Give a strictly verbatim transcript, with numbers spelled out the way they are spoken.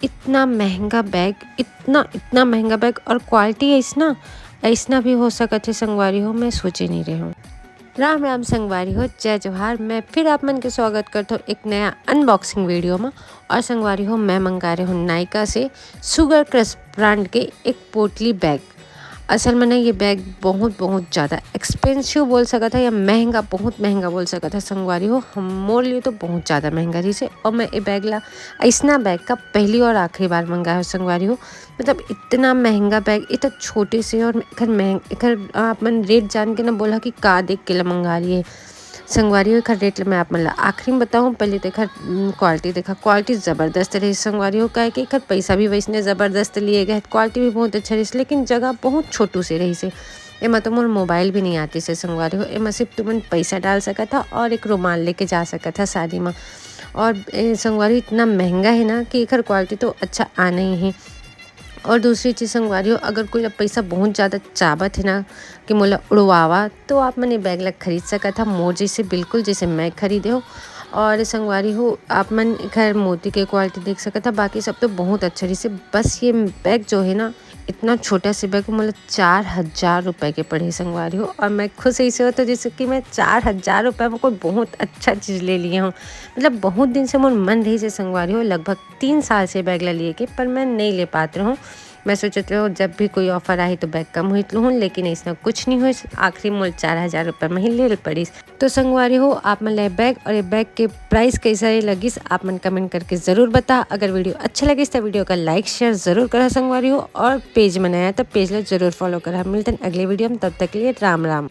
इतना महंगा बैग, इतना, इतना महंगा बैग और क्वालिटी ऐसना, ऐसना भी हो सकत हे संगवारी हो, मैं सोचे नहीं रहे हूँ। राम राम संगवारी हो, जय जोहार। मैं फिर आप मन के स्वागत करत हूँ एक नया अनबॉक्सिंग वीडियो में। और संगवारी हो, मैं मंगा रहे हूँ नायका से शुगर क्रश ब्रांड के एक पोटली बैग। असल में ना, ये बैग बहुत, बहुत ज़्यादा एक्सपेंसिव बोल सकत है या महंगा, बहुत महंगा बोल सकत है संगवारी हो। हम, मोर लिए तो बहुत ज़्यादा महंगा रहिस हे। और मैं ये बैग ला, ऐसना बैग का पहली और आखिरी बार मंगाए हो संगवारी हो। मतलब इतना महंगा बैग, इतना छोटे से, और एकर महंग-, एकर आप मन रेट जान के ना बोला कि का देख के ला मंगा लिए। संगवारी हो, एकर रेट ल मैं आप मन ल आखिरी में बताऊँ, पहले तो एकर, उम, क्वालिटी देखा, क्वालिटी ज़बरदस्त रहिस संगवारी हो, काहे कि एकर पैसा भी वैसने ज़बरदस्त लिए गए, क्वालिटी भी बहुत अच्छा रहिस, लेकिन जगह बहुत छोटू से रहिस हे। एमा तो मोर मोबाइल भी नहीं आतिस हे संगवारी हो, एमा सिर्फ तुमन पैसा डाल सकत हा और एक रुमाल लेके जा सकत हा शादी में। और ए, संगवारी, इतना महंगा है ना कि एकर क्वालिटी तो अच्छा आना ही है। और दूसरी चीज़ संगवारी हो, अगर कोई ला पैसा बहुत ज़्यादा चाबत है ना कि मोला उड़वावा, तो आप मन ये बैग ला खरीद सकत हा, मोर जैसे, बिल्कुल जैसे मैं खरीदे हो। और संगवारी हो, आप मन एकर मोती के क्वालिटी देख सकत हा, बाकी सब तो बहुत अच्छा रहिस हे। बस ये बैग जो है ना, इतना छोटा से बैग मोला चार हज़ार रुपये के पड़े संगवारी हो, और मैं खुश ऐसे हो तो जैसे कि मैं चार हज़ार रुपये में कोई बहुत अच्छा चीज़ ले लिए हूँ। मतलब बहुत दिन से मोर मन रहिस हे संगवारी हो, लगभग तीन साल से बैग ला लिए के, पर मैं नहीं ले पात रहूँ। मैं सोचत रहूँ जब भी कोई ऑफर आही तो बैग कम होई लूँ, लेकिन ऐसा कुछ नहीं हुई। आखिरी मोला चार हज़ार रुपये में ही ले पड़िस। तो संगवारी हो, आप मन ला ये बैग और ये बैग के प्राइस कैसा ये लगिस, आप मन कमेंट करके ज़रूर बता। अगर वीडियो अच्छा लगिस तो वीडियो का लाइक शेयर ज़रूर करा संगवारी हो, और पेज में नया तो पेज ला ज़रूर फॉलो करा। मिलते हैं अगले वीडियो में, तब तक के लिए राम राम।